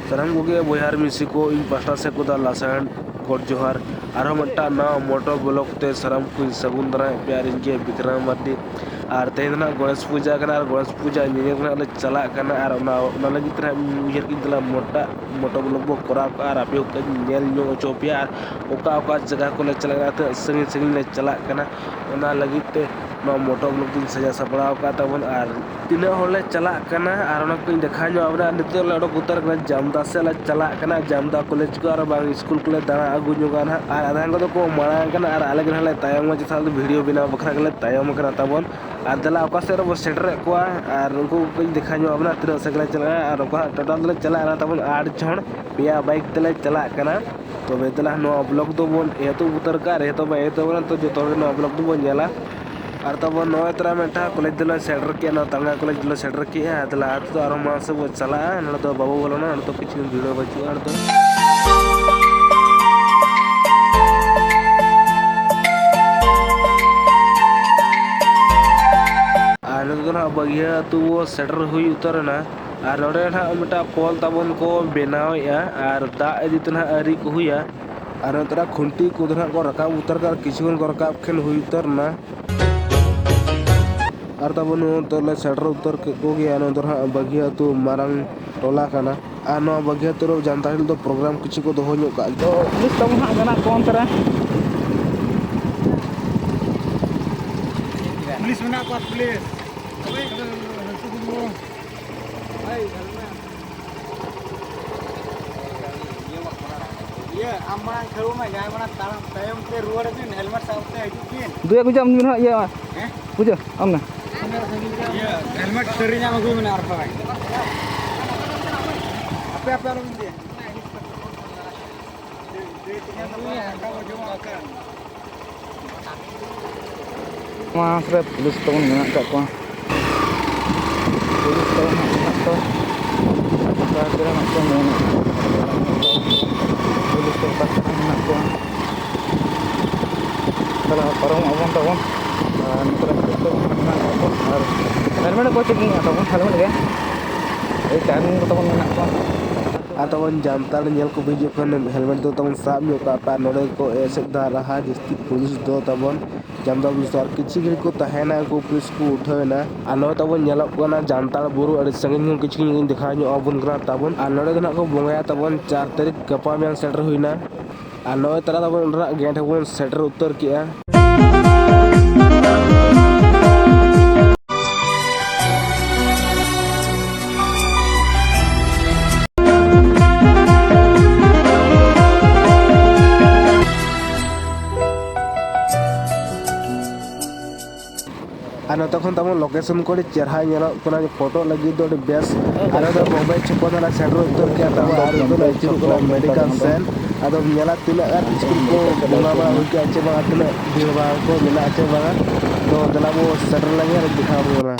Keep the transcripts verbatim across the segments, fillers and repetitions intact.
ᱥᱟᱱᱟᱢ ᱠᱚᱜᱮ ᱵᱚᱭᱦᱟ ᱟᱨ ᱢᱤᱥᱤ ᱠᱚ, ᱤᱧ ᱯᱟᱥᱴᱟ ᱥᱮᱫ ᱠᱷᱚᱱ ᱫᱚ ᱞᱟᱥᱟᱲᱦᱮᱸᱫ ᱜᱚᱰ ᱡᱚᱦᱟᱨ᱾ ᱟᱨᱦᱚᱸ ᱢᱤᱫᱴᱟᱝ ᱱᱟᱣᱟ ᱢᱚᱴᱳ ᱵᱞᱚᱜ ᱛᱮ ᱥᱟᱱᱟᱢ ᱠᱚᱧ ᱥᱟᱹᱜᱩᱱ ᱫᱟᱨᱟᱢᱮᱫ ᱯᱮᱭᱟ᱾ ᱟᱨ ᱤᱧ ᱜᱮ ᱵᱤᱠᱨᱚᱢ ᱢᱟᱨᱰᱤ᱾ ᱟᱨ ᱛᱮᱦᱮᱧ ᱫᱚ ᱱᱟᱦᱟᱜ ᱜᱚᱬᱮᱥ ᱯᱩᱡᱟᱹ ᱠᱟᱱᱟ, ᱟᱨ ᱜᱚᱬᱮᱥ ᱯᱩᱡᱟᱹ ᱧᱮᱧᱮᱞ ᱱᱟᱦᱟᱜ ᱞᱮ ᱪᱟᱞᱟᱜ ᱠᱟᱱᱟ᱾ ᱟᱨ ᱚᱱᱟ, ᱚᱱᱟ ᱞᱟᱹᱜᱤᱫ ᱛᱮ ᱱᱟᱦᱟᱜ ᱤᱧ ᱩᱭᱦᱟᱹᱨ ᱠᱮᱫ ᱛᱟᱞᱟᱝ ᱢᱚᱴᱟ, ᱢᱚᱴᱳ ᱵᱞᱚᱜ ᱵᱚ ᱠᱚᱨᱟᱣ ᱠᱟᱜᱼᱟ, ᱟᱨ ᱟᱯᱮ ᱦᱚᱸ ᱠᱟᱹᱡ ᱧᱮᱞ ᱧᱚᱜ ᱦᱚᱪᱚ ᱯᱮᱭᱟ᱾ ᱟᱨ ᱚᱠᱟ ᱚᱠᱟ ᱡᱟᱭᱜᱟ ᱠᱚᱞᱮ ᱪᱟᱞᱟᱜ ᱠᱟᱱᱟ, ᱛᱤᱱᱟᱹᱜ ᱥᱟᱺᱜᱤᱧ ᱥᱟᱺᱜᱤᱧ ᱞᱮ ᱪᱟᱞᱟᱜ ᱠᱟᱱᱟ, ᱚᱱᱟ ᱞᱟᱹᱜᱤᱫ ᱛᱮ ᱱᱚᱣᱟ ᱢᱚᱴᱳ ᱵᱞᱚᱜ ᱫᱚᱧ ᱥᱟᱡᱟᱣ ᱥᱟᱯᱲᱟᱣ ᱟᱠᱟᱫ ᱛᱟᱵᱚᱱ᱾ ᱟᱨ ᱛᱤᱱᱟᱹᱜ ᱦᱚᱲ ᱞᱮ ᱪᱟᱞᱟᱜ ᱠᱟᱱᱟ, ᱟᱨ ᱚᱱᱟ ᱠᱚᱧ ᱫᱮᱠᱷᱟᱣ ᱧᱚᱜ ᱟᱵᱚᱱᱟ᱾ ᱱᱤᱛᱚᱜ ᱞᱮ ᱚᱰᱚᱠ ᱩᱛᱟᱹᱨ ᱠᱟᱱᱟ, ᱡᱟᱢᱫᱟ ᱥᱮᱫ ᱞᱮ ᱪᱟᱞᱟᱜ ᱠᱟᱱᱟ, ᱡᱟᱢᱫᱟ ᱠᱚᱞᱮᱡᱽ ᱠᱚ ᱟᱨ ᱵᱟᱝ ᱥᱠᱩᱞ ᱠᱚᱞᱮ ᱫᱟᱬᱟ ᱟᱹᱜᱩ ᱧᱚᱜᱟ ᱱᱟᱦᱟᱜ᱾ ᱟᱨ ᱟᱫᱷᱟᱱ ᱠᱚᱫᱚ ᱠᱚ ᱢᱟᱲᱟᱝ ᱠᱟᱱᱟ, ᱟᱨ ᱟᱞᱮ ᱜᱮ ᱱᱟᱦᱟᱜ ᱞᱮ ᱛᱟᱭᱚᱢ ᱠᱟᱱᱟ, ᱪᱮᱫᱟᱜ ᱥᱮ ᱵᱷᱤᱰᱤᱭᱳ ᱵᱮᱱᱟᱣ ᱵᱟᱠᱷᱨᱟ ᱜᱮᱞᱮ ᱛᱟᱭᱚᱢ ᱠᱟᱱᱟ ᱛᱟᱵᱚᱱ᱾ ᱟᱨ ᱫᱮᱞᱟ, ᱚᱠᱟ ᱥᱮᱫ ᱨᱮᱵᱚ ᱥᱮᱴᱮᱨᱮᱫ ᱠᱚᱣᱟ, ᱟᱨ ᱩᱱᱠᱩ ᱠᱚᱧ ᱫᱮᱠᱷᱟᱣ ᱧᱚᱜ ᱟᱵᱚᱱᱟ ᱛᱤᱱᱟᱹᱜ ᱥᱟᱺᱜᱤᱧ ᱞᱮ ᱪᱟᱞᱟᱜᱼᱟ᱾ ᱟᱨ ᱚᱠᱟ ᱴᱳᱴᱟᱞ ᱫᱚᱞᱮ ᱪᱟᱞᱟᱜ ᱠᱟᱱᱟ ᱛᱟᱵᱚᱱ ᱟᱴ ᱡᱚᱱ, ᱯᱮᱭᱟ ᱵᱟᱭᱤᱠ ᱛᱮᱞᱮ ᱪᱟᱞᱟᱜ ᱠᱟᱱᱟ᱾ ᱛᱚᱵᱮ ᱫᱮᱞᱟ, ᱱᱚᱣᱟ ᱵᱞᱚᱜ ᱫᱚᱵᱚᱱ ᱮᱛᱚᱦᱚᱵ ᱩᱛᱟᱹᱨ ᱠᱟᱜᱼᱟ, ᱟᱨ ᱮᱛᱚᱦᱚᱵ ᱮᱛᱚᱦᱚᱵ ᱮᱱᱟ, ᱛᱚ ᱡᱚᱛᱚ ᱦᱚᱲ ᱜᱮ ᱱᱚᱣᱟ ᱵᱞᱚᱜ ᱫᱚᱵᱚᱱ ᱧᱮᱞᱟ᱾ ᱟᱨ ᱛᱟᱵᱚᱱ ᱱᱚᱜᱼᱚᱭ ᱛᱚᱨᱟ ᱢᱤᱫᱴᱟᱝ ᱠᱚᱞᱮᱡᱽ ᱫᱚᱞᱮ ᱥᱮᱴᱮᱨ ᱠᱮᱜᱼᱟ, ᱱᱚᱣᱟ ᱛᱟᱞᱝᱜᱟ ᱠᱚᱞᱮᱡᱽ ᱫᱚᱞᱮ ᱥᱮᱴᱮᱨ ᱠᱮᱜᱼᱟ᱾ ᱫᱮᱞᱟ, ᱟᱨ ᱛᱮᱫᱚ ᱟᱨᱦᱚᱸ ᱢᱟᱲᱟᱝ ᱥᱮᱫ ᱵᱚᱱ ᱪᱟᱞᱟᱜᱼᱟ, ᱱᱚᱰᱮ ᱫᱚ ᱵᱟᱵᱚ ᱵᱚᱞᱚᱱᱟ, ᱱᱚᱰᱮ ᱫᱚ ᱠᱤᱪᱷᱩ ᱵᱷᱤᱲ ᱦᱚᱸ ᱵᱟᱹᱪᱩᱜᱼᱟ᱾ ᱱᱚᱰᱮ ᱫᱚ ᱟᱨ ᱱᱤᱛᱚᱜ ᱫᱚ ᱱᱟᱦᱟᱜ ᱵᱟᱹᱜᱷᱤᱭᱟᱹ ᱟᱹᱛᱩ ᱵᱚ ᱥᱮᱴᱮᱨ ᱦᱩᱭ ᱩᱛᱟᱹᱨ ᱮᱱᱟ᱾ ᱟᱨ ᱱᱚᱰᱮ ᱱᱟᱦᱟᱜ ᱢᱤᱫᱴᱟᱝ ᱯᱳᱞ ᱛᱟᱵᱚᱱ ᱠᱚ ᱵᱮᱱᱟᱣᱮᱫᱼᱟ, ᱟᱨ ᱫᱟᱜ ᱤᱫᱤ ᱛᱮ ᱱᱟᱦᱟᱜ ᱟᱹᱣᱨᱤ ᱠᱚ ᱦᱩᱭᱟ᱾ ᱟᱨ ᱱᱚᱛᱮ ᱱᱟᱦᱟᱜ ᱠᱷᱩᱱᱴᱤ ᱠᱚᱫᱚ ᱱᱟᱦᱟᱜ ᱠᱚ ᱨᱟᱠᱟᱵ ᱩᱛᱟᱹᱨ ᱠᱟᱜᱼᱟ, ᱠᱤᱪᱷᱩ ᱜᱟᱱ ᱠᱚ ᱨᱟᱠᱟᱵ ᱠᱷᱟᱱ ᱦᱩᱭ ᱩᱛᱟᱹᱨ ᱮᱱᱟ᱾ ᱟᱨ ᱛᱟᱵᱚᱱ ᱱᱚᱛᱮ ᱞᱮ ᱥᱮᱴᱮᱨ ᱩᱛᱟᱹᱨ ᱠᱮᱫ ᱠᱚᱜᱮᱭᱟ᱾ ᱱᱚᱣᱟ ᱫᱚ ᱱᱟᱦᱟᱜ ᱵᱟᱹᱜᱷᱤᱭᱟᱹ ᱟᱹᱛᱩ ᱢᱟᱨᱟᱝ ᱴᱚᱞᱟ ᱠᱟᱱᱟ᱾ ᱟᱨ ᱱᱚᱣᱟ ᱵᱟᱹᱜᱷᱤᱭᱟᱹ ᱟᱹᱛᱩ ᱨᱮ ᱡᱟᱱᱛᱷᱟᱲ ᱦᱤᱞᱳᱜ ᱫᱚ ᱯᱨᱳᱜᱨᱟᱢ ᱠᱤᱪᱷᱩ ᱠᱚ ᱫᱚᱦᱚ ᱧᱚᱜ ᱠᱟᱜᱼᱟ᱾ ᱛᱚ ᱯᱩᱞᱤᱥ ᱛᱟᱵᱚᱱ ᱦᱟᱸᱜ ᱢᱮᱱᱟᱜ ᱠᱚᱣᱟ ᱚᱱᱛᱮ ᱨᱮ᱾ ᱯᱩᱞᱤᱥ ᱢᱮᱱᱟᱜ ᱠᱚᱣᱟ, ᱯᱩᱞᱤᱥ᱾ ᱤᱭᱟᱹ, ᱟᱢ ᱢᱟᱲᱟᱝ ᱠᱷᱟᱹᱲᱩ ᱢᱮ, ᱡᱟᱦᱟᱸᱭ ᱢᱟᱲᱟᱝ ᱛᱟᱲᱟᱢ ᱛᱟᱭᱚᱢ ᱛᱮ ᱨᱩᱣᱟᱹᱲ ᱵᱤᱱ, ᱦᱮᱞᱢᱮᱴ ᱥᱟᱵ ᱠᱟᱛᱮ ᱦᱤᱡᱩᱜ ᱵᱤᱱ᱾ ᱫᱩᱭᱟ ᱠᱚ ᱪᱟᱜ ᱢᱮᱱᱟᱜ ᱤᱭᱟᱹ᱾ ᱦᱮᱸ? ᱯᱩᱡᱟᱹ, ᱟᱢ ᱱᱟ᱾ ᱤᱭᱟᱹ, ᱦᱮᱞᱢᱮᱴ ᱥᱟᱹᱨᱤ ᱧᱟᱢ ᱟᱹᱜᱩᱭ ᱢᱮ ᱟᱨ ᱵᱟᱝ᱾ ᱟᱯᱮ, ᱟᱯᱮ ᱟᱞᱚ ᱵᱤᱱ ᱤᱫᱤᱭᱟ᱾ ᱱᱚᱣᱟ ᱨᱮ ᱯᱩᱞᱤᱥ ᱛᱟᱵᱚᱱ ᱢᱮᱱᱟᱜ ᱟᱠᱟᱫ ᱠᱚᱣᱟ᱾ ᱯᱩᱞᱤᱥ ᱛᱟᱵᱚᱱ ᱢᱮᱱᱟᱜ ᱠᱚᱣᱟ᱾ ᱥᱟᱦᱟᱡᱽᱡᱚ ᱨᱮ ᱢᱮᱱᱟᱜ ᱠᱚᱣᱟ, ᱢᱮᱱ ᱯᱩᱞᱤᱥ ᱠᱚ ᱚᱠᱟ ᱥᱮᱫ ᱨᱮ ᱢᱮᱱᱟᱜ ᱠᱚᱣᱟ᱾ ᱛᱟᱦᱚᱞᱮ ᱯᱟᱨᱚᱢᱚᱜ ᱟᱵᱚᱱ ᱛᱟᱵᱚᱱ᱾ ᱟᱨ ᱱᱚᱛᱮ ᱨᱮ ᱯᱩᱞᱤᱥ ᱛᱟᱵᱚᱱ ᱢᱮᱱᱟᱜ ᱟᱠᱟᱫ ᱠᱚᱣᱟ᱾ ᱟᱨ ᱦᱮᱞᱢᱮᱴ ᱚᱠᱚᱭ ᱪᱮᱠᱤᱝ ᱮᱫ ᱛᱟᱵᱚᱱ? ᱦᱮᱞᱢᱮᱴ ᱜᱮ᱾ ᱮᱭ ᱴᱟᱭᱤᱢ ᱠᱚ ᱛᱟᱵᱚᱱ ᱢᱮᱱᱟᱜ ᱠᱚᱣᱟ᱾ ᱟᱨ ᱛᱟᱵᱚᱱ ᱡᱟᱱᱛᱟᱲ ᱧᱮᱞ ᱠᱚᱯᱮ ᱦᱤᱡᱩᱜ ᱠᱷᱟᱱ helmet ᱫᱚ ᱛᱟᱵᱚᱱ ᱥᱟᱵ ᱧᱚᱜ ᱠᱟᱜ ᱯᱮ᱾ ᱟᱨ ᱱᱚᱰᱮ ᱠᱚ ᱮᱥᱮᱫ ᱫᱷᱟᱨᱟᱜᱼᱟ ᱡᱟᱹᱥᱛᱤ ᱯᱩᱞᱤᱥ ᱫᱚ ᱛᱟᱵᱚᱱ ᱡᱟᱢᱫᱟ ᱯᱩᱞᱤᱥ ᱫᱚ᱾ ᱟᱨ ᱠᱤᱪᱷᱩ ᱜᱷᱟᱹᱲᱤᱡ ᱠᱚ ᱛᱟᱦᱮᱸᱭᱮᱱᱟ, ᱩᱱᱠᱩ ᱯᱩᱞᱤᱥ ᱠᱚ ᱩᱴᱷᱟᱹᱣ ᱮᱱᱟ᱾ ᱟᱨ ᱱᱚᱜᱼᱚᱭ ᱛᱟᱵᱚᱱ ᱧᱮᱞᱚᱜ ᱠᱟᱱᱟ ᱡᱟᱱᱛᱟᱲ ᱵᱩᱨᱩ, ᱟᱹᱰᱤ ᱥᱟᱺᱜᱤᱧ ᱠᱷᱚᱱ ᱠᱤᱪᱷᱩ ᱧᱚᱜ ᱤᱧ ᱫᱮᱠᱷᱟᱣ ᱧᱚᱜ ᱟᱵᱚᱱ ᱠᱟᱱᱟ ᱛᱟᱵᱚᱱ᱾ ᱟᱨ ᱱᱚᱰᱮ ᱫᱚ ᱱᱟᱦᱟᱜ ᱠᱚ ᱵᱚᱸᱜᱟᱭᱟ ᱛᱟᱵᱚᱱ ᱪᱟᱨ ᱛᱟᱹᱨᱤᱠᱷ, ᱜᱟᱯᱟ ᱢᱮᱭᱟᱝ ᱥᱮᱴᱮᱨ ᱦᱩᱭᱱᱟ᱾ ᱟᱨ ᱱᱚᱜᱼᱚᱭ ᱛᱟᱨᱟ ᱛᱟᱵᱚᱱ ᱚᱸᱰᱮᱱᱟᱜ ᱜᱮᱴ ᱦᱚᱸᱵᱚᱱ ᱥᱮᱴᱮᱨ ᱩᱛᱟᱹᱨ ᱠᱮᱜᱼᱟ᱾ ᱟᱨ ᱱᱚᱛᱮ ᱠᱷᱚᱱ ᱛᱟᱵᱚᱱ location ᱠᱚ ᱟᱹᱰᱤ ᱪᱮᱦᱨᱟ ᱧᱮᱞᱚᱜ ᱠᱟᱱᱟ, ᱯᱷᱳᱴᱳ ᱞᱟᱹᱜᱤᱫ ᱫᱚ ᱟᱹᱰᱤ ᱵᱮᱥ᱾ ᱟᱨ ᱱᱚᱛᱮ ᱵᱚᱢᱵᱮ ᱪᱷᱚᱠ ᱠᱷᱚᱱ ᱫᱚ ᱥᱮᱴᱮᱨ ᱩᱛᱟᱹᱨ ᱠᱮᱜᱼᱟ ᱛᱟᱵᱚᱱ, ᱟᱨ ᱱᱤᱛᱚᱜ ᱫᱚ ᱟᱹᱪᱩᱨᱚᱜ ᱠᱟᱱᱟ ᱢᱮᱰᱤᱠᱮᱞ ᱥᱮᱱ᱾ ᱟᱫᱚᱢ ᱧᱮᱞᱟ ᱛᱤᱱᱟᱹᱜ ᱜᱟᱱ ᱥᱠᱩᱞ ᱠᱚ ᱵᱚᱸᱜᱟ ᱵᱟᱲᱟ ᱦᱩᱭ ᱠᱮᱜᱼᱟ ᱪᱮ ᱵᱟᱝᱟ, ᱛᱤᱱᱟᱹᱜ ᱵᱷᱤᱲ ᱵᱷᱟᱲ ᱠᱚ ᱢᱮᱱᱟᱜᱼᱟ ᱪᱮ ᱵᱟᱝᱟ᱾ ᱛᱚ ᱫᱮᱞᱟ ᱵᱚ ᱥᱮᱴᱮᱨ ᱞᱮᱱ ᱜᱮ ᱟᱨ ᱫᱮᱠᱷᱟᱣ ᱟᱵᱚᱱ ᱠᱟᱱᱟ᱾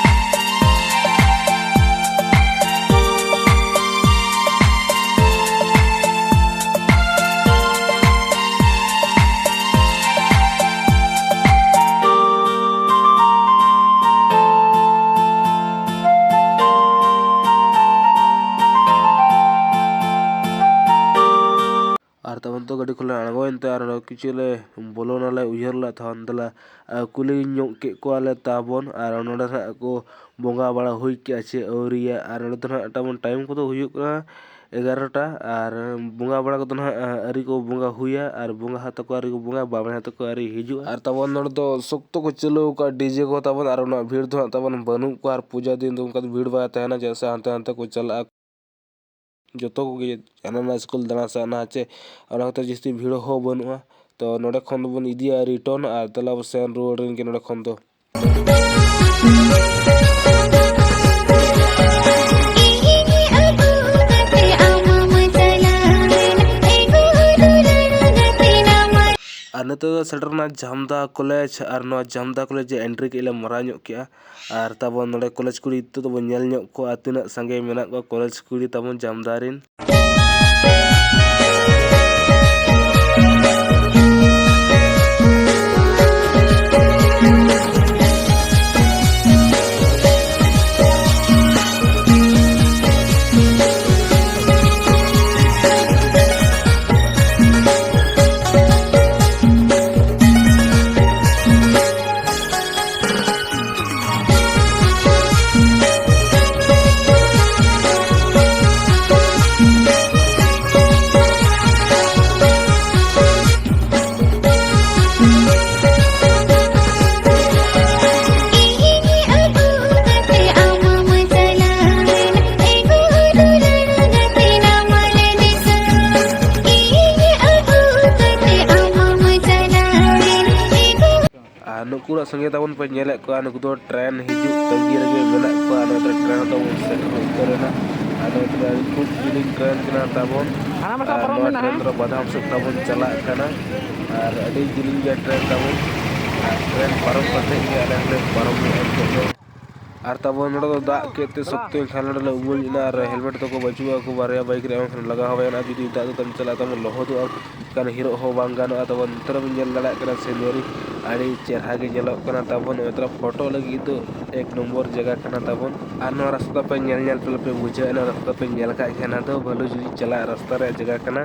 ᱟᱨ ᱛᱟᱵᱚᱱ ᱛᱚ ᱜᱟᱹᱰᱤ ᱠᱷᱚᱱ ᱞᱮ ᱟᱬᱜᱚᱭᱮᱱ ᱛᱮ ᱟᱨ ᱠᱤᱪᱷᱩ ᱞᱮ ᱵᱚᱞᱚᱱᱟᱞᱮ, ᱩᱭᱦᱟᱹᱨ ᱞᱮᱫ ᱛᱟᱦᱮᱱ ᱫᱮᱞᱟ, ᱟᱨ ᱠᱩᱞᱤ ᱧᱚᱜ ᱠᱮᱫ ᱠᱚᱣᱟᱞᱮ ᱛᱟᱵᱚᱱ᱾ ᱟᱨ ᱱᱚᱰᱮ ᱱᱟᱦᱟᱜ ᱠᱚ ᱵᱚᱸᱜᱟ ᱵᱟᱲᱟ ᱦᱩᱭ ᱠᱮᱜᱼᱟ ᱪᱮ ᱟᱹᱣᱨᱤᱭᱟ᱾ ᱟᱨ ᱱᱚᱰᱮ ᱫᱚ ᱱᱟᱦᱟᱜ ᱛᱟᱵᱚᱱ time ᱠᱚᱫᱚ ᱦᱩᱭᱩᱜ ᱠᱟᱱᱟ ᱮᱜᱟᱨᱚᱴᱟ᱾ ᱟᱨ ᱵᱚᱸᱜᱟ ᱵᱟᱲᱟ ᱠᱚᱫᱚ ᱱᱟᱦᱟᱜ ᱟᱹᱣᱨᱤ ᱠᱚ ᱵᱚᱸᱜᱟ ᱦᱩᱭᱟ, ᱟᱨ ᱵᱚᱸᱜᱟ ᱦᱟᱜ ᱛᱟᱠᱚ ᱟᱹᱣᱨᱤ ᱠᱚ ᱵᱚᱸᱜᱟ, ᱵᱟᱵᱟ ᱦᱟᱜ ᱛᱟᱠᱚ ᱟᱹᱣᱨᱤ ᱦᱤᱡᱩᱜᱼᱟ᱾ ᱟᱨ ᱛᱟᱵᱚᱱ ᱱᱚᱰᱮ ᱫᱚ ᱥᱚᱠᱛᱚ ᱠᱚ ᱪᱟᱹᱞᱩ ᱟᱠᱟᱫ DJ ᱠᱚ ᱛᱟᱵᱚᱱ, ᱟᱨ ᱩᱱᱟᱹᱜ ᱵᱷᱤᱲ ᱫᱚ ᱦᱟᱸᱜ ᱛᱟᱵᱚᱱ ᱵᱟᱹᱱᱩᱜ ᱠᱚᱣᱟ᱾ ᱟᱨ ᱯᱩᱡᱟ ᱫᱤᱱ ᱫᱚ ᱚᱱᱠᱟ ᱫᱚ ᱵᱷᱤᱲ ᱵᱟᱭ ᱛᱟᱦᱮᱱᱟ, ᱪᱮᱫᱟᱜ ᱥᱮ ᱦᱟᱱᱛᱮ ᱱᱟᱛᱮ ᱠᱚ ᱪᱟᱞᱟᱜᱼᱟ᱾ ᱡᱚᱛᱚ ᱠᱚᱜᱮ ᱦᱟᱱᱟ ᱱᱟ ᱥᱠᱩᱞ ᱫᱟᱬᱟ ᱥᱮ ᱚᱱᱟ ᱪᱮ, ᱚᱱᱟ ᱠᱷᱟᱹᱛᱤᱨ ᱡᱟᱹᱥᱛᱤ ᱵᱷᱤᱲ ᱦᱚᱸ ᱵᱟᱹᱱᱩᱜᱼᱟ᱾ ᱛᱚ ᱱᱚᱰᱮ ᱠᱷᱚᱱ ᱫᱚᱵᱚᱱ ᱤᱫᱤᱭᱟ return, ᱟᱨ ᱫᱮᱞᱟ ᱵᱚ ᱥᱮᱱ ᱨᱩᱣᱟᱹᱲ ᱮᱱ ᱜᱮ ᱱᱚᱰᱮ ᱠᱷᱚᱱ ᱫᱚ᱾ ᱟᱨ ᱱᱤᱛᱚᱜ ᱫᱚ ᱥᱮᱴᱮᱨ ᱮᱱᱟ ᱡᱟᱢᱫᱟ ᱠᱚᱞᱮᱡᱽ, ᱟᱨ ᱱᱚᱣᱟ ᱡᱟᱢᱫᱟ ᱠᱚᱞᱮᱡᱽ ᱨᱮ entry ᱠᱮᱜ ᱞᱮ ᱢᱟᱨᱟᱝ ᱧᱚᱜ ᱠᱮᱜᱼᱟ᱾ ᱟᱨ ᱛᱟᱵᱚᱱ ᱱᱚᱰᱮ ᱠᱚᱞᱮᱡᱽ ᱠᱩᱲᱤ ᱱᱤᱛᱚᱜ ᱫᱚᱵᱚᱱ ᱧᱮᱞ ᱧᱚᱜ ᱠᱚᱣᱟ ᱛᱤᱱᱟᱹᱜ ᱥᱟᱸᱜᱮ ᱢᱮᱱᱟᱜ ᱠᱚᱣᱟ ᱠᱚᱞᱮᱡᱽ ᱠᱩᱲᱤ ᱛᱟᱵᱚᱱ ᱡᱟᱢᱫᱟ ᱨᱮᱱ᱾ ᱠᱩᱲᱟᱹ ᱥᱚᱸᱜᱮ ᱛᱟᱵᱚᱱ ᱯᱮ ᱧᱮᱞᱮᱫ ᱠᱚᱣᱟ, ᱱᱩᱠᱩ ᱫᱚ ᱴᱨᱮᱱ ᱦᱤᱡᱩᱜ ᱛᱟᱺᱜᱤ ᱨᱮᱜᱮ ᱢᱮᱱᱟᱜ ᱠᱚᱣᱟ᱾ ᱱᱚᱣᱟ ᱴᱨᱮᱱ ᱨᱮ ᱛᱟᱵᱚᱱ ᱥᱮᱴᱮᱨ ᱩᱛᱟᱹᱨ ᱮᱱᱟ᱾ ᱟᱨ ᱱᱚᱣᱟ ᱴᱨᱮᱱ ᱠᱷᱩᱵ ᱡᱤᱞᱤᱧ ᱴᱨᱮᱱ ᱠᱟᱱᱟ ᱛᱟᱵᱚᱱ᱾ ᱦᱟᱱᱟ ᱢᱤᱫᱴᱟᱝ ᱟᱨ ᱯᱟᱨᱚᱢ ᱱᱚᱣᱟ ᱢᱮᱱᱟᱜᱼᱟ᱾ ᱴᱨᱮᱱ ᱫᱚ ᱵᱟᱫᱷᱟᱢ ᱥᱮᱫ ᱛᱟᱵᱚᱱ ᱪᱟᱞᱟᱜ ᱠᱟᱱᱟ᱾ ᱟᱨ ᱟᱹᱰᱤ ᱡᱤᱞᱤᱧ ᱜᱮᱭᱟ ᱴᱨᱮᱱ ᱛᱟᱵᱚᱱ᱾ ᱟᱨ ᱴᱨᱮᱱ ᱯᱟᱨᱚᱢ ᱠᱟᱛᱮ ᱜᱮ ᱟᱞᱮ ᱦᱚᱸᱞᱮ ᱯᱟᱨᱚᱢ ᱧᱚᱜᱼᱟ ᱱᱤᱛᱚᱜ ᱫᱚ᱾ ᱟᱨ ᱛᱟᱵᱚᱱ ᱱᱚᱰᱮ ᱫᱚ ᱫᱟᱜ ᱠᱮᱫ ᱛᱮ ᱥᱚᱠᱛᱚ, ᱮᱱᱠᱷᱟᱱ ᱱᱚᱰᱮ ᱞᱮ ᱩᱢᱩᱞ ᱮᱱᱟ ᱟᱨ ᱦᱮᱞᱢᱮᱴ ᱛᱟᱠᱚ ᱵᱟᱹᱪᱩᱜᱼᱟ, ᱠᱚ ᱵᱟᱨᱭᱟ ᱵᱟᱭᱤᱠ ᱨᱮ ᱮᱢ ᱞᱟᱜᱟᱣ ᱦᱩᱭ ᱮᱱᱟ᱾ ᱡᱩᱫᱤ ᱫᱟᱜ ᱛᱮᱢ ᱪᱟᱞᱟᱜᱼᱟ, ᱛᱟᱵᱚᱱ ᱞᱚᱦᱚᱫᱚᱜᱼᱟ, ᱮᱱᱠᱷᱟᱱ ᱦᱤᱨᱚᱜ ᱦᱚᱸ ᱵᱟᱝ ᱜᱟᱱᱚᱜᱼᱟ᱾ ᱛᱟᱵᱚᱱ ᱱᱚᱛᱮ ᱨᱮᱵᱚᱱ ᱧᱮᱞ ᱫᱟᱲᱮᱭᱟᱜ ᱠᱟᱱᱟ ᱥᱤᱱᱟᱨᱤ ᱟᱹᱰᱤ ᱪᱮᱦᱨᱟ ᱜᱮ ᱧᱮᱞᱚᱜ ᱠᱟᱱᱟ ᱛᱟᱵᱚᱱ᱾ ᱱᱚᱛᱮ ᱨᱮ ᱯᱷᱳᱴᱳ ᱞᱟᱹᱜᱤᱫ ᱫᱚ ᱮᱠ ᱱᱚᱢᱵᱚᱨ ᱡᱟᱭᱜᱟ ᱠᱟᱱᱟ ᱛᱟᱵᱚᱱ᱾ ᱟᱨ ᱱᱚᱣᱟ ᱨᱟᱥᱛᱟ ᱯᱮ ᱧᱮᱞ ᱧᱮᱞ ᱛᱮ ᱯᱮ ᱵᱩᱡᱷᱟᱹᱣ ᱮᱱᱟ, ᱨᱟᱥᱛᱟ ᱯᱮ ᱧᱮᱞ ᱠᱟᱜ ᱜᱮᱭᱟ, ᱱᱚᱣᱟ ᱫᱚ ᱵᱷᱟᱹᱞᱩ ᱡᱩᱫᱤ ᱪᱟᱞᱟᱜ ᱨᱟᱥᱛᱟ ᱨᱮᱭᱟᱜ ᱡᱟᱭᱜᱟ ᱠᱟᱱᱟ᱾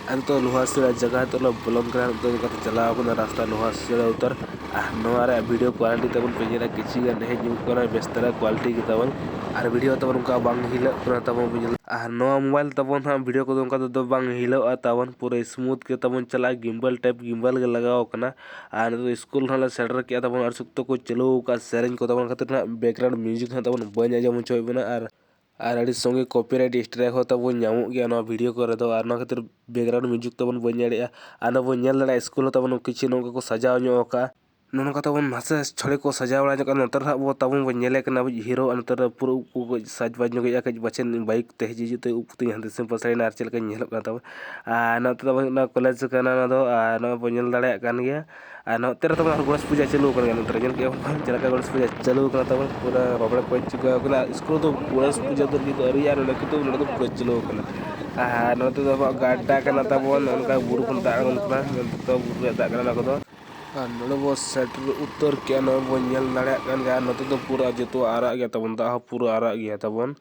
ᱟᱨ ᱱᱤᱛᱚᱜ ᱞᱳᱦᱟᱥᱤᱲᱟ ᱡᱟᱭᱜᱟ ᱱᱤᱛᱚᱜ ᱞᱮ ᱵᱚᱞᱚᱱ ᱠᱟᱱᱟ᱾ ᱱᱤᱛᱚᱜ ᱫᱚ ᱪᱟᱞᱟᱣ ᱠᱟᱱᱟ ᱨᱟᱥᱛᱟ ᱞᱳᱦᱟᱥᱤᱲᱟ ᱩᱛᱟᱹᱨ᱾ ᱟᱨ ᱱᱚᱣᱟ ᱨᱮᱭᱟᱜ video quality ᱛᱟᱵᱚᱱ ᱯᱮ ᱧᱮᱞᱟ, ᱠᱤᱪᱷᱩ ᱜᱟᱱ ᱦᱮᱡ ᱧᱚᱜ ᱠᱟᱱᱟ, ᱵᱮᱥ ᱫᱷᱟᱨᱟ quality ᱜᱮ ᱛᱟᱵᱚᱱ᱾ ᱟᱨ video ᱛᱟᱵᱚᱱ ᱚᱱᱠᱟ ᱵᱟᱝ ᱦᱤᱞᱟᱹᱜ ᱠᱟᱱᱟ ᱛᱟᱵᱚᱱ, ᱯᱮ ᱧᱮᱞᱟ᱾ ᱟᱨ ᱱᱚᱣᱟ mobile ᱛᱟᱵᱚᱱ ᱦᱟᱸᱜ video ᱠᱚᱫᱚ ᱚᱱᱠᱟ ᱛᱮᱫᱚ ᱵᱟᱝ ᱦᱤᱞᱟᱹᱜᱼᱟ ᱛᱟᱵᱚᱱ, ᱯᱩᱨᱟᱹ smooth ᱜᱮ ᱛᱟᱵᱚᱱ ᱪᱟᱞᱟᱜᱼᱟ, gimbal type gimbal ᱜᱮ ᱞᱟᱜᱟᱣ ᱠᱟᱱᱟ᱾ ᱟᱨ ᱱᱤᱛᱚᱜ ᱥᱠᱩᱞ ᱦᱚᱸ ᱞᱮ ᱥᱮᱴᱮᱨ ᱠᱮᱜᱼᱟ ᱛᱟᱵᱚᱱ, ᱟᱨ ᱥᱚᱠᱛᱚ ᱠᱚ ᱪᱟᱹᱞᱩ ᱟᱠᱟᱫ ᱥᱮᱨᱮᱧ ᱠᱚ ᱛᱟᱵᱚᱱ ᱠᱷᱟᱹᱛᱤᱨ ᱱᱟᱦᱟᱜ background music ᱦᱚᱸ ᱛᱟᱵᱚᱱ ᱵᱟᱹᱧ ᱟᱸᱡᱚᱢ ᱦᱚᱪᱚᱭᱮᱫ ᱵᱮᱱᱟ᱾ ᱟᱨ ᱟᱨ ᱟᱹᱰᱤ ᱥᱚᱸᱜᱮ copyright strike ᱦᱚᱸ ᱛᱟᱵᱚᱱ ᱧᱟᱢᱚᱜ ᱜᱮᱭᱟ ᱱᱚᱣᱟ video ᱠᱚᱨᱮ ᱫᱚ, ᱟᱨ ᱱᱚᱣᱟ ᱠᱷᱟᱹᱛᱤᱨ background music ᱛᱟᱵᱚᱱ ᱵᱟᱹᱧ ᱫᱟᱲᱮᱭᱟᱜᱼᱟ᱾ ᱟᱨ ᱱᱚᱣᱟ ᱵᱚᱱ ᱧᱮᱞ ᱫᱟᱲᱮᱭᱟᱜᱼᱟ, ᱥᱠᱩᱞ ᱦᱚᱸ ᱛᱟᱵᱚᱱ ᱠᱤᱪᱷᱩ ᱱᱚᱝᱠᱟ ᱠᱚ ᱥᱟᱡᱟᱣ ᱧᱚᱜ ᱟᱠᱟᱫᱼᱟ᱾ ᱱᱚᱜᱼᱚ ᱱᱚᱝᱠᱟ ᱛᱟᱵᱚᱱ ᱱᱟᱥᱮ ᱪᱷᱚᱲᱮ ᱠᱚ ᱥᱟᱡᱟᱣ ᱵᱟᱲᱟ ᱧᱚᱜ ᱠᱟᱱᱟ᱾ ᱱᱚᱛᱮ ᱨᱮ ᱦᱟᱸᱜ ᱵᱚ ᱛᱟᱵᱚᱱ ᱵᱚᱱ ᱧᱮᱞᱮ ᱠᱟᱱᱟ, ᱟᱵᱚ hero ᱟᱨ ᱱᱚᱛᱮ ᱨᱮ ᱯᱩᱨᱟᱹ ᱩᱵ ᱠᱚ ᱠᱟᱹᱡ ᱥᱟᱡᱽ ᱵᱟᱡᱽ ᱧᱚᱜ ᱮᱫᱼᱟ, ᱠᱟᱹᱡ ᱯᱟᱪᱷᱮ bike ᱛᱮ ᱦᱮᱡ ᱦᱤᱡᱩᱜ ᱛᱮ ᱩᱵ ᱠᱚᱛᱤᱧ ᱦᱟᱱᱛᱮ ᱥᱮᱫ ᱯᱟᱥᱱᱟᱭᱮᱱᱟ, ᱟᱨ ᱪᱮᱫ ᱞᱮᱠᱟᱧ ᱧᱮᱞᱚᱜ ᱠᱟᱱᱟ ᱛᱟᱵᱚᱱ᱾ ᱟᱨ ᱱᱚᱛᱮ ᱛᱟᱵᱚᱱ ᱦᱩᱭᱩᱜ ᱠᱟᱱᱟ ᱠᱚᱞᱮᱡᱽ ᱠᱟᱱᱟ ᱱᱚᱣᱟ ᱫᱚ, ᱟᱨ ᱱᱚᱣᱟ ᱵᱚᱱ ᱧᱮᱞ ᱫᱟᱲᱮᱭᱟᱜ ᱠᱟᱱ ᱜᱮᱭᱟ᱾ ᱟᱨ ᱱᱚᱛᱮ ᱨᱮ ᱛᱟᱵᱚᱱ ᱟᱨ ᱜᱚᱬᱮᱥ ᱯᱩᱡᱟᱹ ᱪᱟᱹᱞᱩ ᱟᱠᱟᱱ ᱜᱮᱭᱟ᱾ ᱱᱚᱛᱮ ᱨᱮ ᱧᱮᱞ ᱠᱮᱜᱼᱟ ᱵᱚᱱ ᱪᱮᱫ ᱞᱮᱠᱟ ᱜᱚᱬᱮᱥ ᱯᱩᱡᱟᱹ ᱪᱟᱹᱞᱩ ᱟᱠᱟᱱᱟ ᱛᱟᱵᱚᱱ, ᱯᱩᱨᱟᱹ ᱵᱟᱯᱞᱟ ᱠᱚ ᱪᱩᱠᱟᱹᱣ ᱟᱠᱟᱱᱟ᱾ ᱥᱠᱩᱞ ᱨᱮᱫᱚ ᱜᱚᱬᱮᱥ ᱯᱩᱡᱟᱹ ᱫᱚ ᱱᱤᱛ ᱫᱚ ᱟᱹᱣᱨᱤᱭᱟᱜᱼᱟ, ᱱᱚᱰᱮ ᱠᱤᱱᱛᱩ ᱱᱚᱰᱮ ᱫᱚ ᱯᱩᱨᱟᱹ ᱪᱟᱹᱞᱩ ᱟᱠᱟᱱᱟ᱾ ᱟᱨ ᱱᱚᱛᱮ ᱫᱚ ᱟᱵᱚᱣᱟᱜ ᱜᱟᱰᱟ ᱠᱟᱱᱟ ᱛᱟᱵᱚᱱ, ᱚᱱᱠᱟ ᱵᱩᱨᱩ ᱠᱷᱚᱱ ᱫᱟᱜ ᱟᱬᱜᱚᱱ ᱠᱟᱱᱟ, ᱱᱚᱛᱮ ᱫᱚ ᱵᱩᱨᱩ ᱨᱮᱭᱟᱜ ᱫᱟᱜ ᱠᱟᱱᱟ ᱚᱱᱟ ᱠᱚᱫᱚ᱾ ᱟᱨ ᱱᱚᱰᱮ ᱵᱚ ᱥᱮᱴᱮᱨ ᱩᱛᱟᱹᱨ ᱠᱮᱜᱼᱟ, ᱱᱚᱜᱼᱚᱭ ᱵᱚᱱ ᱧᱮᱞ ᱫᱟᱲᱮᱭᱟᱜ ᱠᱟᱱ ᱜᱮᱭᱟ᱾ ᱟᱨ ᱱᱚᱛᱮ ᱫᱚ ᱯᱩᱨᱟᱹ ᱡᱚᱛᱚ ᱟᱨᱟᱜ ᱜᱮᱭᱟ ᱛᱟᱵᱚᱱ, ᱫᱟᱜ ᱦᱚᱸ ᱯᱩᱨᱟᱹ ᱟᱨᱟᱜ ᱜᱮᱭᱟ ᱛᱟᱵᱚᱱ᱾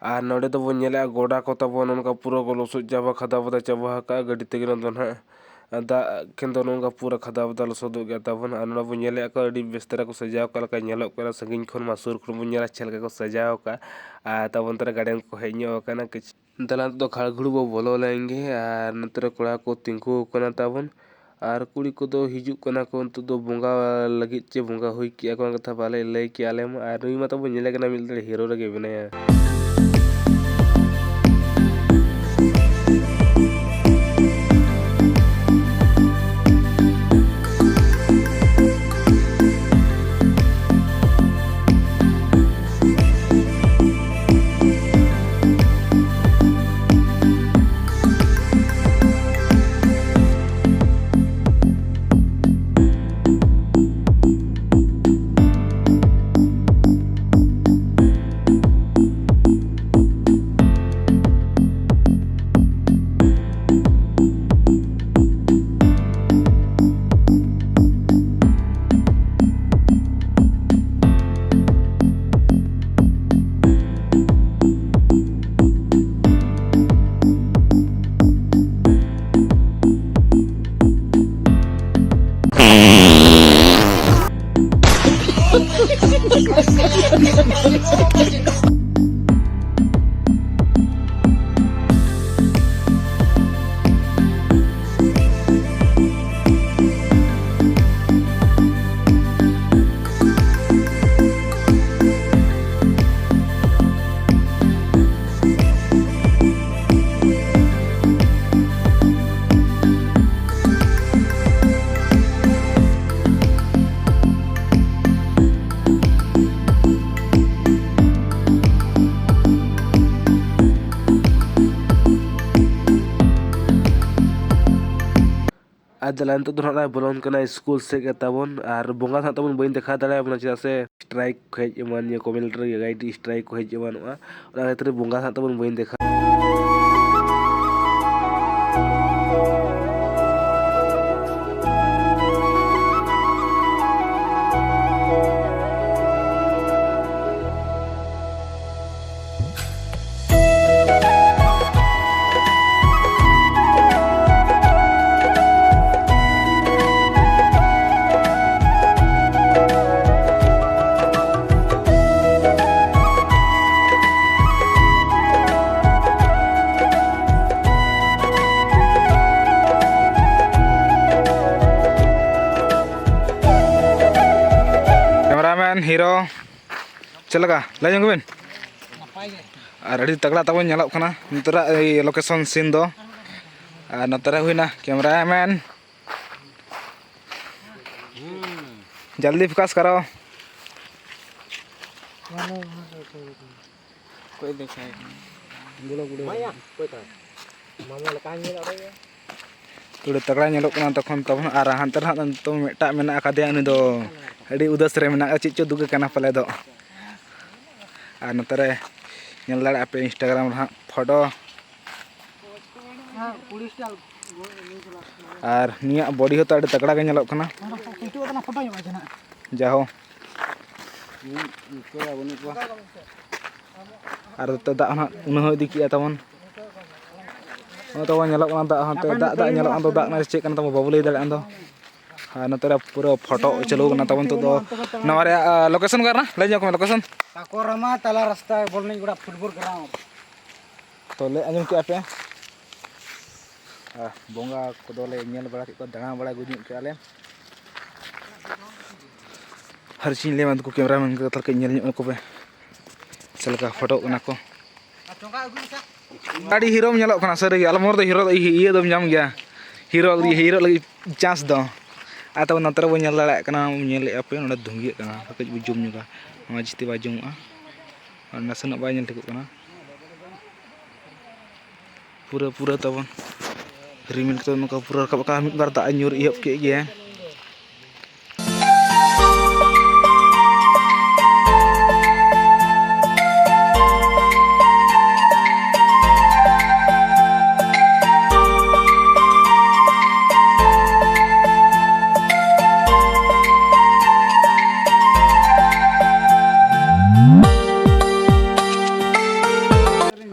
ᱟᱨ ᱱᱚᱰᱮ ᱫᱚᱵᱚᱱ ᱧᱮᱞᱮᱜᱼᱟ ᱜᱚᱰᱟ ᱠᱚ ᱛᱟᱵᱚᱱ ᱚᱱᱠᱟ ᱯᱩᱨᱟᱹ ᱠᱚ ᱞᱚᱥᱚᱫ ᱪᱟᱵᱟ, ᱠᱷᱟᱫᱟ ᱵᱟᱫᱟ ᱪᱟᱵᱟ ᱟᱠᱟᱫᱼᱟ ᱜᱟᱹᱰᱤ ᱛᱮᱜᱮ᱾ ᱱᱚᱣᱟ ᱫᱚ ᱱᱟᱦᱟᱜ ᱫᱟᱜ ᱠᱷᱟᱱ ᱫᱚ ᱱᱚᱝᱠᱟ ᱯᱩᱨᱟᱹ ᱠᱷᱟᱫᱟ ᱵᱟᱫᱟ ᱞᱚᱥᱚᱫᱚᱜ ᱜᱮᱭᱟ ᱛᱟᱵᱚᱱ᱾ ᱟᱨ ᱱᱚᱰᱮ ᱵᱚᱱ ᱧᱮᱞᱮᱜᱼᱟ ᱠᱚ ᱟᱹᱰᱤ ᱵᱮᱥ ᱫᱷᱟᱨᱟ ᱠᱚ ᱥᱟᱡᱟᱣ ᱟᱠᱟᱫ ᱞᱮᱠᱟ ᱧᱮᱞᱚᱜ ᱠᱟᱱᱟ᱾ ᱥᱟᱺᱜᱤᱧ ᱠᱷᱚᱱ ᱢᱟ ᱥᱩᱨ ᱠᱷᱚᱱ ᱵᱚᱱ ᱧᱮᱞᱟ ᱪᱮᱫ ᱞᱮᱠᱟ ᱠᱚ ᱥᱟᱡᱟᱣ ᱟᱠᱟᱫᱼᱟ᱾ ᱟᱨ ᱛᱟᱵᱚᱱ ᱛᱚᱨᱟ ᱜᱟᱨᱰᱮᱱ ᱠᱚ ᱦᱮᱡ ᱧᱚᱜ ᱟᱠᱟᱱᱟ᱾ ᱠᱤᱪᱷᱩ ᱫᱟᱞᱟᱱ ᱫᱚ ᱠᱷᱟᱲᱜᱷᱩᱲ ᱵᱚ ᱵᱚᱞᱚ ᱞᱮᱱ ᱜᱮ, ᱟᱨ ᱱᱚᱛᱮ ᱨᱮ ᱠᱚᱲᱟ ᱠᱚ ᱛᱤᱸᱜᱩ ᱟᱠᱟᱱᱟ ᱛᱟᱵᱚᱱ, ᱟᱨ ᱠᱩᱲᱤ ᱠᱚᱫᱚ ᱦᱤᱡᱩᱜ ᱠᱟᱱᱟ ᱠᱚ ᱱᱤᱛᱚᱜ ᱫᱚ ᱵᱚᱸᱜᱟ ᱞᱟᱹᱜᱤᱫ, ᱪᱮ ᱵᱚᱸᱜᱟ ᱦᱩᱭ ᱠᱮᱜᱼᱟ ᱠᱚ, ᱚᱱᱟ ᱠᱟᱛᱷᱟ ᱵᱟᱞᱮ ᱞᱟᱹᱭ ᱠᱮᱜᱼᱟ ᱟᱞᱮ ᱢᱟ᱾ ᱟᱨ ᱱᱩᱭ ᱢᱟ ᱛᱟᱵᱚᱱ ᱧᱮᱞᱮ ᱠᱟᱱᱟ, ᱢᱤᱫ ᱞᱮᱠᱟ ᱦᱤᱨᱳ ᱨᱮᱜᱮ ᱢᱮᱱᱟᱭᱟ᱾ ᱟᱨ ᱫᱮᱞᱟ, ᱱᱤᱛᱚᱜ ᱫᱚ ᱱᱟᱦᱟᱜ ᱞᱮ ᱵᱚᱞᱚᱱ ᱠᱟᱱᱟ ᱥᱠᱩᱞ ᱥᱮᱫ ᱜᱮ ᱛᱟᱵᱚᱱ, ᱟᱨ ᱵᱚᱸᱜᱟ ᱫᱚ ᱱᱟᱦᱟᱜ ᱛᱟᱵᱚᱱ ᱵᱟᱹᱧ ᱫᱮᱠᱷᱟᱣ ᱫᱟᱲᱮᱭᱟᱵᱚᱱᱟ, ᱪᱮᱫᱟᱜ ᱥᱮ ᱥᱴᱨᱟᱭᱤᱠ ᱠᱚ ᱦᱮᱡ ᱮᱢᱟᱱ, ᱱᱤᱭᱟᱹ ᱠᱚᱢᱮᱱᱴ ᱨᱮ ᱜᱟᱭᱤᱰ ᱥᱴᱨᱟᱭᱤᱠ ᱠᱚ ᱦᱮᱡ ᱮᱢᱟᱱᱚᱜᱼᱟ, ᱚᱱᱟ ᱠᱷᱟᱹᱛᱤᱨ ᱵᱚᱸᱜᱟ ᱫᱚ ᱱᱟᱦᱟᱜ ᱛᱟᱵᱚᱱ ᱵᱟᱹᱧ ᱫᱮᱠᱷᱟᱣ᱾ ᱦᱤᱨᱳ, ᱪᱮᱫ ᱞᱮᱠᱟ? ᱞᱟᱹᱭ ᱧᱚᱜ ᱵᱤᱱ᱾ ᱟᱨ ᱟᱹᱰᱤ ᱛᱟᱜᱲᱟ ᱛᱟᱵᱚᱱ ᱧᱮᱞᱚᱜ ᱠᱟᱱᱟ ᱱᱤᱛᱚᱜᱟᱜ ᱮᱭ location scene ᱫᱚ᱾ ᱟᱨ ᱱᱚᱛᱮ ᱨᱮ ᱦᱩᱭᱱᱟ camera man, ᱡᱚᱞᱫᱤ focus ᱠᱟᱨᱚ᱾ ᱚᱠᱚᱭ ᱫᱮᱠᱷᱟᱭ ᱠᱟᱱᱟ? ᱵᱩᱞᱚ ᱵᱩᱞᱚ᱾ ᱢᱟᱭᱟ, ᱚᱠᱚᱭ ᱛᱟᱭ? ᱢᱟᱢᱟ ᱞᱮᱠᱟ ᱧᱮᱞ ᱚᱰᱚᱠ ᱮᱭᱟ᱾ ᱛᱩᱲᱤ ᱛᱟᱜᱲᱟ ᱧᱮᱞᱚᱜ ᱠᱟᱱᱟ ᱛᱚᱠᱷᱚᱱ ᱛᱟᱵᱚᱱ᱾ ᱟᱨ ᱦᱟᱱᱛᱮ ᱨᱮ ᱦᱟᱸᱜ ᱱᱤᱛᱚᱝ ᱢᱤᱫᱴᱟᱜ ᱢᱮᱱᱟᱜ ᱟᱠᱟᱫᱮᱭᱟ, ᱩᱱᱤ ᱫᱚ ᱟᱹᱰᱤ ᱩᱫᱟᱹᱥ ᱨᱮ ᱢᱮᱱᱟᱜᱼᱟ, ᱪᱮᱫ ᱪᱚ ᱫᱩᱠ ᱟᱠᱟᱱᱟ ᱯᱟᱞᱮ ᱫᱚ᱾ ᱟᱨ ᱱᱚᱛᱮ ᱨᱮ ᱧᱮᱞ ᱫᱟᱲᱮᱭᱟᱜᱼᱟ ᱯᱮ Instagram ᱨᱮ ᱦᱟᱸᱜ ᱯᱷᱳᱴᱳ᱾ ᱟᱨ ᱱᱩᱭᱟᱜ body ᱦᱚᱸᱛᱚ ᱟᱹᱰᱤ ᱛᱟᱜᱲᱟ ᱜᱮ ᱧᱮᱞᱚᱜ ᱠᱟᱱᱟ᱾ ᱡᱟᱦᱳ᱾ ᱟᱨ ᱱᱚᱛᱮ ᱫᱟᱜ ᱦᱚᱸ ᱩᱱᱟᱹᱜ ᱦᱚᱸ ᱤᱫᱤ ᱠᱮᱜᱼᱟ ᱛᱟᱵᱚᱱ᱾ ᱱᱚᱜᱼᱚᱭ ᱛᱟᱵᱚᱱ ᱧᱮᱞᱚᱜ ᱠᱟᱱᱟ ᱫᱟᱜ ᱦᱚᱸ, ᱱᱚᱛᱮ ᱫᱟᱜ, ᱫᱟᱜ ᱧᱮᱞᱚᱜ ᱠᱟᱱ ᱫᱚ ᱫᱟᱜ ᱨᱮᱱᱟᱜ ᱪᱮᱫ ᱠᱟᱱᱟ ᱛᱟᱵᱚᱱ ᱵᱟᱵᱚ ᱞᱟᱹᱭ ᱫᱟᱲᱮᱭᱟᱜ ᱠᱟᱱ ᱫᱚ᱾ ᱟᱨ ᱱᱚᱛᱮ ᱨᱮ ᱯᱩᱨᱟᱹ ᱯᱷᱳᱴᱳ ᱪᱟᱹᱞᱩ ᱠᱟᱱᱟ ᱛᱟᱵᱚᱱ ᱱᱤᱛᱚᱜ ᱫᱚ᱾ ᱱᱚᱣᱟ ᱨᱮᱭᱟᱜ, ᱟ, location ᱚᱠᱟ ᱠᱟᱱᱟ? ᱞᱟᱹᱭ ᱧᱚᱜ ᱢᱮ location᱾ ᱛᱟᱠᱚᱨᱟᱢᱟ ᱛᱟᱞᱟ ᱨᱟᱥᱛᱟ ᱵᱚᱞᱱᱤᱡ ᱜᱚᱰᱟ football ground᱾ ᱛᱚ ᱞᱟᱹᱭ ᱟᱸᱡᱚᱢ ᱠᱮᱜᱼᱟ ᱯᱮ᱾ ᱟᱨ ᱵᱚᱸᱜᱟ ᱠᱚᱫᱚᱞᱮ ᱧᱮᱞ ᱵᱟᱲᱟ ᱠᱮᱫ ᱠᱚᱣᱟ, ᱫᱟᱬᱟ ᱵᱟᱲᱟ ᱟᱹᱜᱩ ᱧᱚᱜ ᱠᱮᱜᱼᱟ ᱞᱮ᱾ ᱟᱨ ᱪᱮᱫ ᱤᱧ ᱞᱟᱹᱭᱟ, ᱩᱱᱠᱩ camera man ᱠᱚ ᱛᱟᱦᱚᱞᱮ ᱠᱟᱹᱡ ᱧᱮᱞ ᱧᱚᱜ ᱟᱠᱚ ᱯᱮ, ᱪᱮᱫ ᱞᱮᱠᱟ ᱯᱷᱳᱴᱳᱜ ᱠᱟᱱᱟ ᱠᱚ᱾ ᱟᱹᱰᱤ ᱦᱤᱨᱳᱢ ᱧᱮᱞᱚᱜ ᱠᱟᱱᱟ ᱥᱟᱹᱨᱤ ᱜᱮ, ᱟᱞᱚᱢ ᱦᱚᱨ ᱫᱚ ᱦᱤᱨᱳ ᱤᱭᱟᱹ ᱫᱚᱢ ᱧᱟᱢ ᱜᱮᱭᱟ, ᱦᱤᱨᱳ, ᱦᱤᱨᱳ ᱞᱟᱹᱜᱤᱫ chance ᱫᱚ᱾ ᱟᱨ ᱛᱟᱵᱚᱱ ᱱᱚᱛᱮ ᱨᱮᱵᱚᱱ ᱧᱮᱞ ᱫᱟᱲᱮᱭᱟᱜ ᱠᱟᱱᱟ, ᱧᱮᱞᱮᱫᱼᱟ ᱯᱮ ᱱᱚᱰᱮ ᱫᱷᱩᱝᱜᱤᱭᱟᱹᱜ ᱠᱟᱱᱟ, ᱠᱟᱹᱡ ᱵᱚ zoom ᱧᱚᱜᱟ, ᱱᱚᱣᱟ ᱡᱟᱹᱥᱛᱤ ᱵᱟᱭ ᱡᱩᱢᱚᱜᱼᱟ, ᱟᱨ ᱱᱟᱥᱮᱱᱟᱜ ᱵᱟᱭ ᱧᱮᱞ ᱴᱷᱤᱠᱚᱜ ᱠᱟᱱᱟ᱾ ᱯᱩᱨᱟᱹ, ᱯᱩᱨᱟᱹ ᱛᱟᱵᱚᱱ ᱨᱤᱢᱤᱞ ᱠᱚ ᱱᱚᱝᱠᱟ ᱯᱩᱨᱟᱹ ᱨᱟᱠᱟᱵ ᱟᱠᱟᱱᱟ, ᱢᱤᱫ ᱵᱟᱨ ᱫᱟᱜ ᱮ ᱧᱩᱨ ᱮᱦᱚᱵ ᱠᱮᱫ ᱜᱮᱭᱟ᱾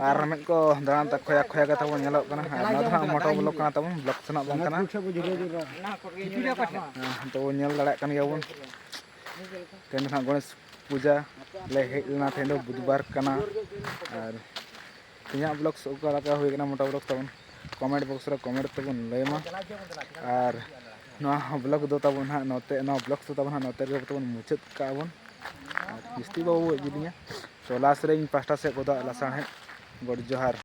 ᱟᱨ ᱢᱤᱫ ᱠᱚ ᱫᱟᱬᱟᱱ ᱛᱮ ᱠᱷᱚᱭᱟ ᱠᱷᱚᱭᱟ ᱠᱟᱛᱮ ᱵᱚᱱ ᱧᱮᱞᱚᱜ ᱠᱟᱱᱟ᱾ ᱟᱨ ᱱᱚᱣᱟ ᱫᱚ ᱦᱟᱸᱜ moto vlog ᱠᱟᱱᱟ ᱛᱟᱵᱚᱱ, vlog ᱥᱮᱱᱟᱜ ᱵᱟᱝ ᱠᱟᱱᱟ᱾ ᱦᱮᱸ, ᱛᱚ ᱧᱮᱞ ᱫᱟᱲᱮᱭᱟᱜ ᱠᱟᱱ ᱜᱮᱭᱟ ᱵᱚᱱ᱾ ᱛᱮᱦᱮᱧ ᱫᱚ ᱦᱟᱸᱜ ᱜᱚᱬᱮᱥ ᱯᱩᱡᱟ ᱞᱮ ᱦᱮᱡ ᱞᱮᱱᱟ, ᱛᱮᱦᱮᱧ ᱫᱚ ᱵᱩᱫᱷᱵᱟᱨ ᱠᱟᱱᱟ᱾ ᱟᱨ ᱛᱮᱦᱮᱧᱟᱜ vlogs ᱚᱠᱟ ᱞᱮᱠᱟ ᱦᱩᱭ ᱠᱟᱱᱟ, moto vlogs ᱛᱟᱵᱚᱱ comment box ᱨᱮ comment ᱛᱟᱵᱚᱱ ᱞᱟᱹᱭ ᱢᱟ᱾ ᱟᱨ ᱱᱚᱣᱟ vlog ᱫᱚ ᱛᱟᱵᱚᱱ ᱦᱟᱸᱜ ᱱᱚᱛᱮ, ᱱᱚᱣᱟ vlogs ᱫᱚ ᱛᱟᱵᱚᱱ ᱦᱟᱸᱜ ᱱᱚᱛᱮ ᱨᱮᱜᱮ ᱛᱟᱵᱚᱱ ᱢᱩᱪᱟᱹᱫ ᱠᱟᱜᱼᱟ ᱵᱚᱱ᱾ ᱟᱨ ᱡᱟᱹᱥᱛᱤ ᱵᱟᱵᱚ ᱜᱚᱡ ᱡᱤᱞᱤᱧᱟ᱾ ᱛᱚ, ᱞᱟᱥ ᱨᱮ ᱤᱧ ᱯᱟᱥᱴᱟ ᱥᱮᱫ ᱠᱚᱫᱚ ᱞᱟᱥᱟᱲᱦᱮᱫ ᱜᱚᱰ ᱡᱚᱦᱟᱨ᱾